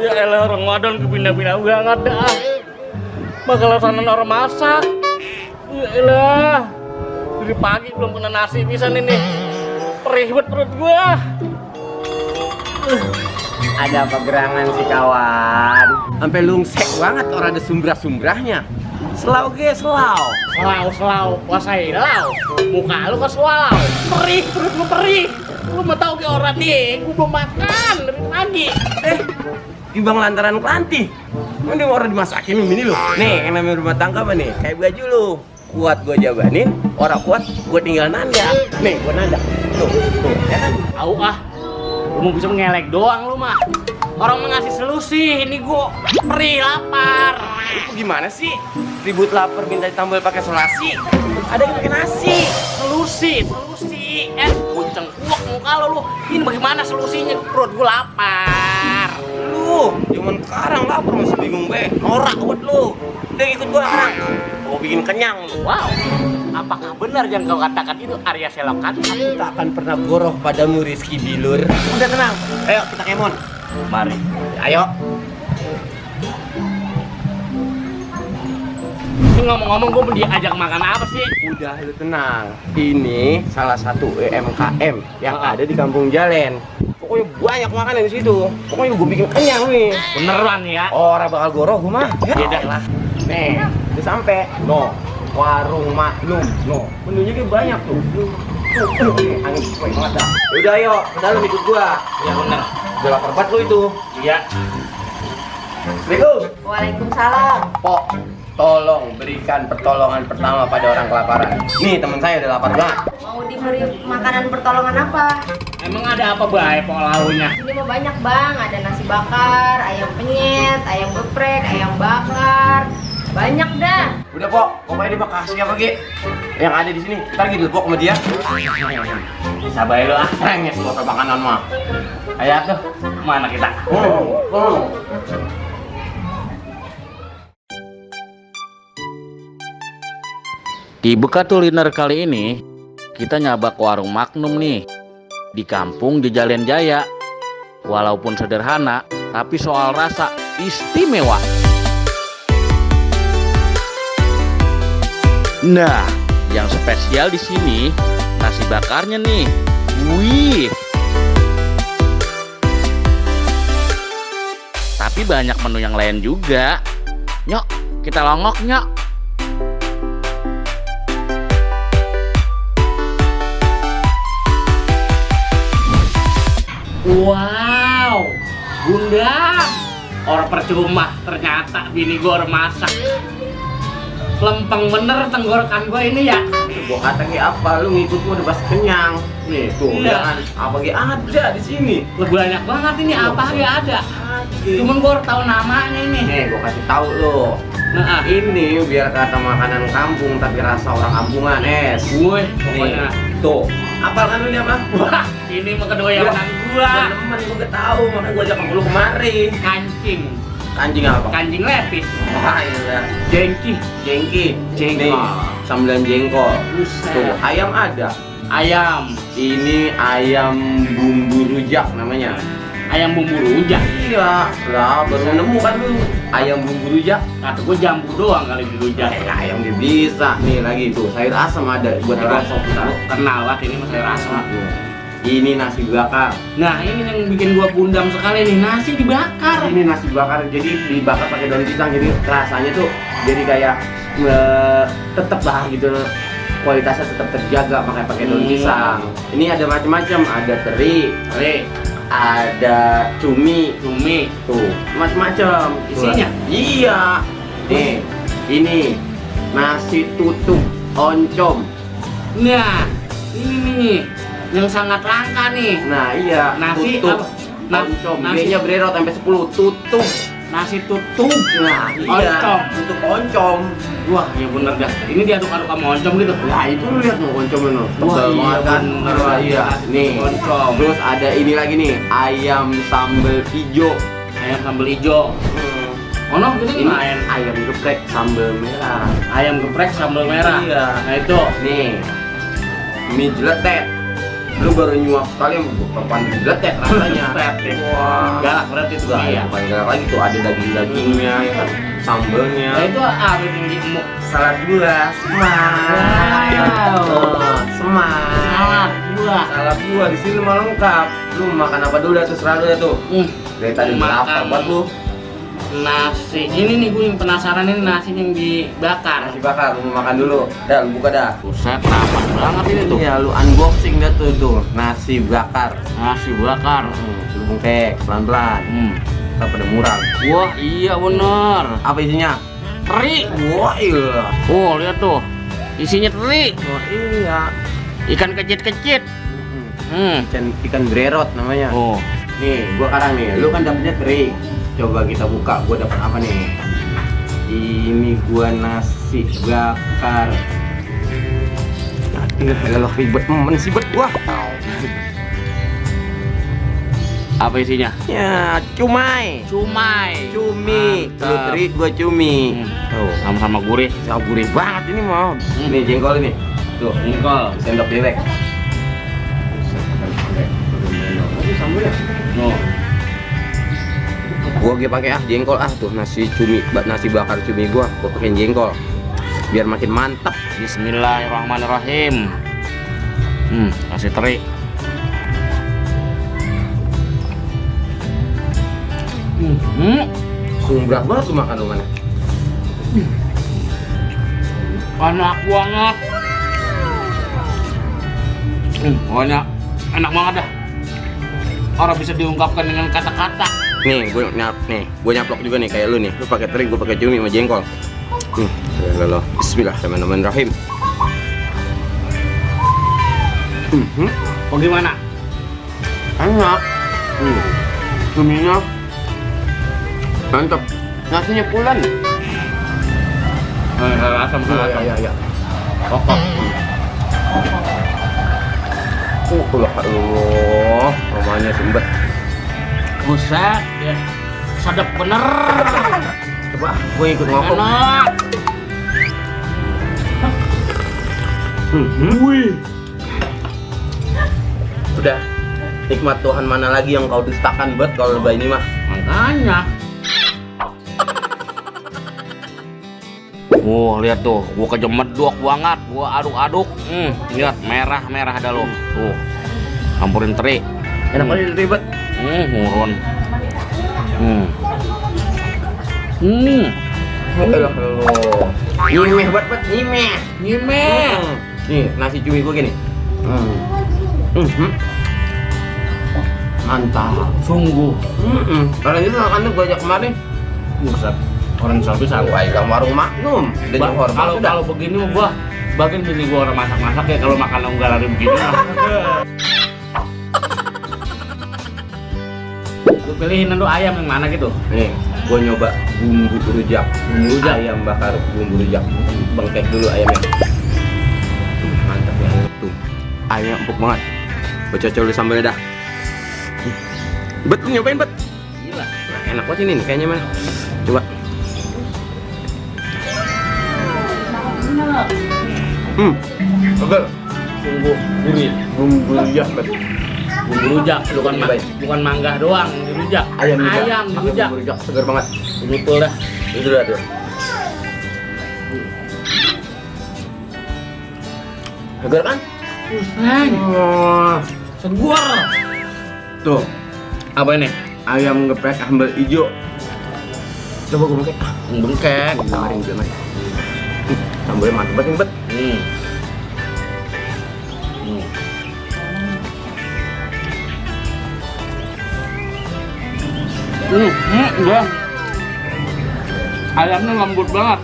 Ya elah, Ramadan kepindah-pindah banget dah. Bakal sana orang masak. Ya elah, dari pagi belum kena nasi pisan ini. Perih banget perut gua. Ada apa gerangan sih kawan? Sampai lungsek banget orang ada sumbrah-sumbrahnya. Selau ge selau. Selau, puasai lau. Muka lu ke selau. Perih, perut lu perih. Lu mau tau ke orang nih, gua belum makan dari pagi. Timbang lantaran kelanti. Mending orang dimasakin ini lu. Nih, yang namanya rumah tangga apa nih? Kayak baju lu. Kuat gua jabanin, orang kuat gua tinggal nanda. Nih, gua nanda. Tuh, ya kan? Au ah. Lu mau bisa ngelek doang lu mah. Orang mau ngasih selusi, ini gua perih lapar. Lu gimana sih? Ribut lapar minta ditambal pakai solasi. Ada yang pakai nasi. Selusi. Kuceng kuak muka lu. Ini bagaimana selusinya? Perut gua lapar. Lu, cuman sekarang lapar masih bingung be. Norak buat lu. Udah ikut gua sekarang. Gua bikin kenyang lu. Wow. Apakah benar yang kau katakan itu Arya Selokan? Aku tak akan pernah goroh padamu Rizky Bilur. Udah tenang. Ayo kita kemon. Mari. Ayo. Ini ngomong-ngomong gue mau diajak makan apa sih? Udah lu tenang. Ini salah satu UMKM yang ada di Kampung Jalen. Pokoknya banyak makanan di situ. Pokoknya gue bikin kenyang nih. Beneran ya? Orang bakal goroh gue mah. Ya lah. Nih, udah sampai. No. Warung Maklum. No. Menunya kayak banyak tuh. Angin sesuai banget dah. Udah ayo, ke dalam ikut gua. Ya bener. Udah lapar banget lu itu. Iya. Assalamualaikum. Waalaikumsalam. Pok, tolong berikan pertolongan pertama pada orang kelaparan. Nih teman saya udah lapar banget. Mau diberi makanan pertolongan apa? Emang ada apa baik pok launya? Ini mau banyak bang, ada nasi bakar, ayam penyet, ayam geprek, ayam bakar, banyak dah. Udah Pok, pokoknya dia makasih apa Ki? Yang ada di sini, ntar gitu Pok sama dia. Bisa baik lu ah. Renges gua ke makanan mah. Ayo tuh, mana kita? Di Buka Kuliner kali ini, kita nyabak warung Magnum nih. Di kampung di Jalen Jaya. Walaupun sederhana, tapi soal rasa istimewa. Nah, yang spesial di sini nasi bakarnya nih. Wih. Tapi banyak menu yang lain juga. Nyok, kita longok nyok. Wow, Bunda, orang percuma ternyata bini gue orang masak. Lempeng bener tenggorokan gue ini ya. Gua kata kayak apa, lu ngikut gua udah pasti kenyang. Nih tuh, Iya. jangan apa kayak ada di sini. Lebih banyak banget ini, apa ya ada. Cuman gue harus tahu namanya ini. Nih, gua kasih tahu lo. Nah, Ini biar kata makanan kampung tapi rasa orang kampungan, es. gue Nih, pokoknya. tuh. Apal kan lu ini apa? Wah, ini mah kedua yang menang gua. Temen gua gak tahu, makanya gua ajak lu kemari. Kancing, Kancing apa? kancing lepis, Wah, iya. jengki, Jengki, Jengkol. Nih, sambilan jengkol. Buset. Tuh, ayam ada. ayam, Ini ayam bumbu rujak namanya. ayam bumbu rujak. Iya, lah baru nemu kan lu ayam bumbu rujak. Kata gue jambu doang kali di rujak. Ayam dia bisa. Nih lagi tuh sayur asam ada buat digosok kita. Kenal lah ini mas sayur asam. Ini nasi bakar. Nah ini yang bikin gua gundam sekali nih, nasi dibakar. Ini nasi bakar jadi dibakar pakai daun pisang jadi rasanya tuh jadi kayak tetep lah gitu, kualitasnya tetap terjaga pakai daun pisang. Ini ada macam-macam, ada teri, ada cumi, tuh macam-macam Isinya? Iya. Nih, ini nasi tutuk oncom. Nah ini nih yang sangat langka nih. Nah iya, Nasi tutuk apa? oncom. Nasi- B-nya bererot sampai 10 tutuk. Nasi tutuk. Nah iya, Oncom. tutuk oncom. Wah ya bener dah. Ini diaduk-aduk sama oncom gitu. Nah itu lu lihat mau oncom itu. Wah, Tebal iya, banget kan. bener. Wah, iya. Nih. Oncom. Terus ada ini lagi nih, ayam sambal hijau. Ayam sambal hijau. Ono gitu Ini main. ayam geprek sambal merah. Ayam geprek sambal merah. Iya. Nah itu. Nih, mie jeletet. Lu baru nyuap sekali papan diletek rasanya. Wah. Galak berarti itu Iya, iya. bukan galak lagi tuh, ada daging-dagingnya, ya kan, sambelnya. Nah, itu apa yang diemuk? Salad buah, semai. Wow. Semai. Buah. Salad buah di sini mah lengkap. Lu makan apa dulu ya tuh, selalu ya tuh. Dari tadi Makan. lapar buat lu. Nasi. Ini nih gue yang penasaran ini nasi yang dibakar. Nasi bakar, lu makan dulu. Dah, lu buka dah. Buset, rapet banget ini tuh. Iya, lu unboxing dah tuh nasi bakar. Nasi bakar. Lu bungkek pelan-pelan. Kita pada murang. Wah, iya bener. Apa isinya? Teri. Wah, iya. Oh, lihat tuh. Isinya teri. Wah, iya. Ikan kecit-kecit. Ikan brerot namanya. Oh. Nih, gua sekarang nih. Lu kan dapetnya teri. Coba kita buka. Gua dapat apa nih? Ini gua nasi bakar. Nah, lo ribet sibet gua. Apa isinya? Ya, cumai. Cumai. Cumi. Lu Mantap. teri, gua cumi. Tuh, sama-sama gurih. Gurih banget ini mau. Nih jengkol ini. Tuh, Jengkol. sendok dewek. Oh. Gua pakai jengkol tuh nasi bakar cumi gua pakai jengkol biar makin mantap. Bismillahirrahmanirrahim. Kasih teri. Sumbrah banget tuh makan mana. Enak banget. Pokoknya enak banget dah. Orang bisa diungkapkan dengan kata-kata. Nih, gue nyaplok juga nih kayak lu nih. Lu pakai teri, gue pakai cumi sama jengkol. Bismillahirrahmanirrahim. Oh gimana? Enak. Cuminya mantap. Nasinya pulen. Asam Iya. Pokok. Allah, namanya sembet. Buset, ya. Sadap bener. Coba, gue ikut ngokok. Enak. Wih. Udah, nikmat Tuhan mana lagi yang kau dustakan buat kalau lebay ini mah. Makanya. Lihat tuh, gua kejemedok banget, gua aduk-aduk. Lihat merah-merah dah lo. Tuh. Campurin teri. Enak aja ribet. Ngurun. Elah lo. Nyimeh buat nyimeh. Nyimeh. Nih, nasi cumi gue gini. Mantap. Sungguh. Orang itu kan gue ajak kemarin. Buset. Orang sampai Wah, ilang warung Magnum. Dan Kalau begini mah gua bagian pilih gua orang masak-masak ya kalau makan unggal hari begini lah. Lu pilihin itu ayam yang mana gitu? Nih, gue nyoba bumbu rujak. Ayam bakar bumbu rujak. Bengkek dulu ayamnya. Mantap ya. Tuh. Ayamnya empuk banget. Gue cocol di sambalnya dah. Bet, lu nyobain bet. Gila. Nah, enak banget ini nih kayaknya mana. Coba. Pegel. Sungguh gurih. Bumbu rujak bet. Bumbu rujak, bukan mangga doang dirujak. Ayam dirujak. Bumbu rujak segar banget. Betul dah. Itu dah tuh. Segar kan? Pusing. Wah. Segar. Tuh, Apa ini? ayam geprek sambal hijau. Coba gue bengkek. Bengkek. Mari. Sambalnya mantep banget nih, bet. Udah. Ayamnya lembut banget.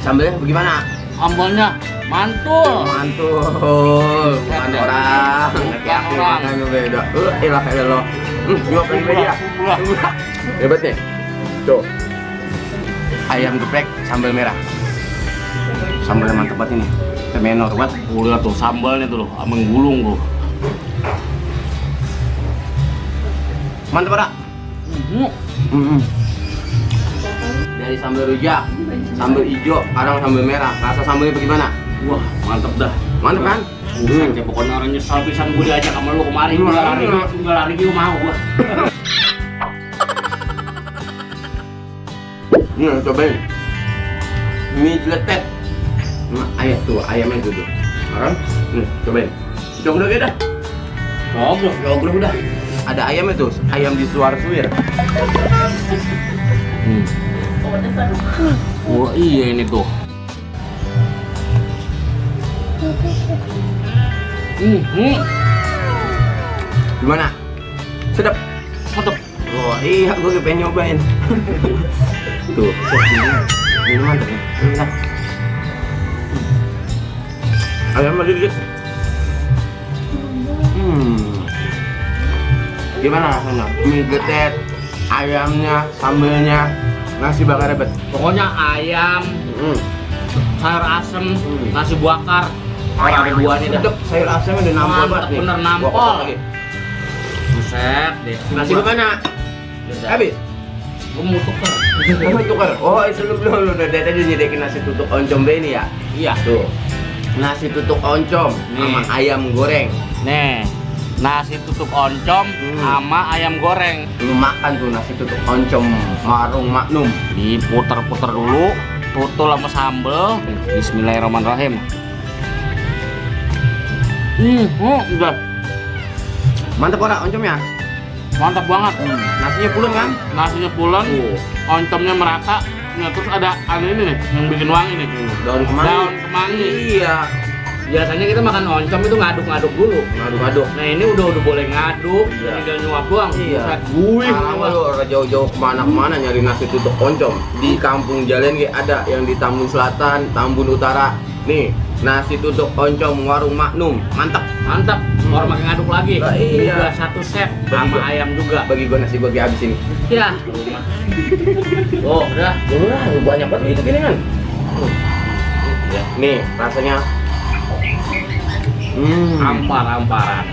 Sambalnya bagaimana? Sambalnya mantul. Mantul. Bukan orang. Laki-laki Orang. makan beda. Elah lo. Nyuapin media. Hebat nih. Tuh. Ayam geprek sambal merah. Sambalnya mantep banget ini. Temenor banget. Lihat tuh sambalnya tuh loh, sama gulung tuh. Mantep pak. Dari sambal rujak, sambal hijau, sekarang sambal merah. Rasa sambalnya bagaimana? Wah, mantep dah. Mantep kan? Bukan deh, pokoknya orang nyesal pisan gue diajak sama lu kemarin. Gue lari gue mau gua. Nih, cobain. Mie jeletet. Ayam tuh, ayamnya tuh. Orang? Nih, cobain. Jogrok ya dah. Jogrok udah. Ada ayamnya tuh, ayam disuar-suir. Oh iya ini tuh. Gimana? Sedap. Mantap. Oh iya, gue pengen nyobain. Tuh, minuman tuh. Enak. Ayam masih dikit. Gimana rasanya? Mie getet, ayamnya, sambelnya, nasi bakar rebet. Pokoknya ayam, sayur asem, nasi bakar. Orang ada dua nih dah. Sedap, sayur asemnya udah nampol Mantap, banget nih. bener nampol. Gua potong lagi. Buset deh. Nasi lu mana? Habis? Gue mau tuker. Kamu tukar? Oh itu lu belum, udah dari tadi nyedekin nasi tutuk oncom ini ya? Iya. Tuh, nasi tutuk oncom sama Nih. ayam goreng. Nih, nasi tutuk oncom sama ayam goreng. Lu makan tuh nasi tutuk oncom warung Maknum. Diputer-puter dulu, tutul sama sambel. Bismillahirrahmanirrahim. Udah. Mantap ora oncomnya? Mantap banget. Nasinya pulen kan? Nasinya pulen, oncomnya merata. Nah, terus ada ini nih yang bikin wangi nih. Daun kemangi. Daun kemangi. Iya. Biasanya kita makan oncom itu ngaduk-ngaduk dulu. Ngaduk-ngaduk. Nah ini udah boleh ngaduk, tinggal nyuap doang. Iya. Buset, guih. Kalau lu orang jauh-jauh kemana-kemana nyari nasi tutuk oncom di Kampung Jalen ada yang di Tambun Selatan, Tambun Utara. Nih, nasi tutuk oncom warung Maknum, mantap. Mantap. Orang makin ngaduk lagi. Nah, iya. Udah satu set Bagi sama gua. ayam juga. Bagi gua nasi gua habis ini. Ya. Oh, udah. Wah, banyak banget itu gini kan. Nih, rasanya Ampar-amparan.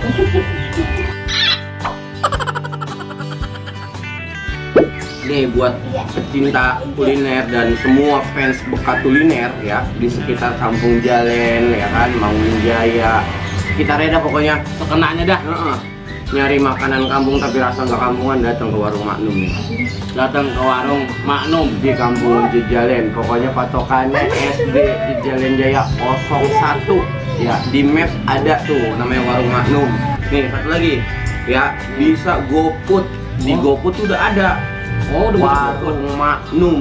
nih buat pecinta kuliner dan semua fans bekat kuliner ya di sekitar Kampung Jalen ya kan, Mangun Jaya, sekitarnya dah pokoknya. Sekenanya dah. Nyari makanan kampung tapi rasa nggak kampungan, datang ke warung Maknum nih. Datang ke warung Maknum Di Kampung Jejalen, pokoknya patokannya SD Jejalen Jaya 01 ya. Di Maps ada tuh namanya warung Maknum. Nih satu lagi ya, bisa GoFood. Di GoFood tuh udah ada. Oh, udah warung Maknum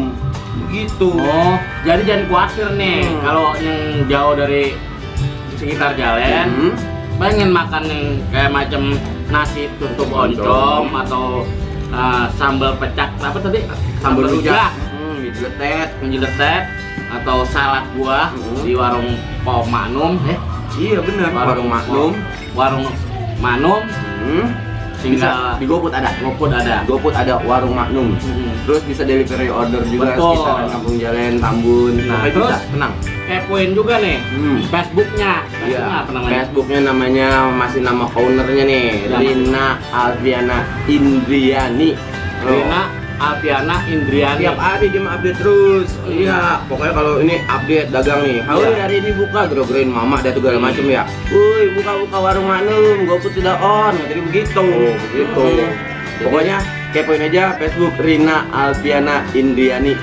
gitu. Oh, jadi jangan khawatir nih kalau yang jauh dari sekitar jalan pengen makan yang kayak macam nasi tutuk oncom atau sambal pecak apa tadi? Sambal rujak, mie jeletet atau salad buah di warung Pom Maknum. Iya bener, warung Maknum. Warung Maknum. Bisa di GoFood ada. GoFood ada warung Maknum. Terus bisa delivery order juga. Betul. Sekitaran Kampung Jalen, Tambun. Nah, Pokoknya terus bisa, tenang. Kepoin juga nih Facebooknya. Iya. Apa namanya? Facebooknya namanya masih nama ownernya nih, Ya. Rina Alfiana Indriani. Rina Alfiana Indriani. Tiap hari dia update terus. Iya, pokoknya kalau ini update dagang nih. Hari hari ini buka, gerogerin mama dan segala macam ya. Woi, buka warung Maknum, GoFood sudah on. Jadi begitu. Begitu. Pokoknya kepoin aja Facebook Rina Alfiana Indriani.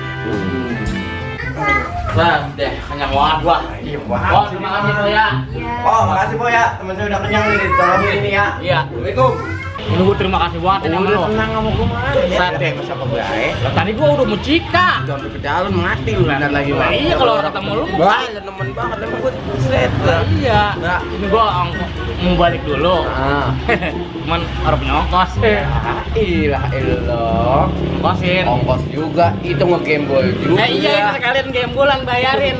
Nah, deh, kenyang banget gua. Oh, terima kasih Po ya. Oh, makasih Po ya. Temen saya udah kenyang nih, tolongin ini ya. Iya. Assalamualaikum. Ini gua terima kasih banget ini sama lo. Tenang sama gua mah. Sate. Siapa baik? Lah, tadi gua udah mucika. Sampai ke dalam mati lu bentar lagi, Nah, Bang. iya kalau orang ketemu lu gua. Wah, nemen banget emang gua set. Iya. Nah. Ini gua mau balik dulu. Ah. Cuman harus punya ongkos. Ilah elah. Ongkosin. Ongkos juga, itu ngegembol juga. Iya, ini sekalian gembolan bayarin.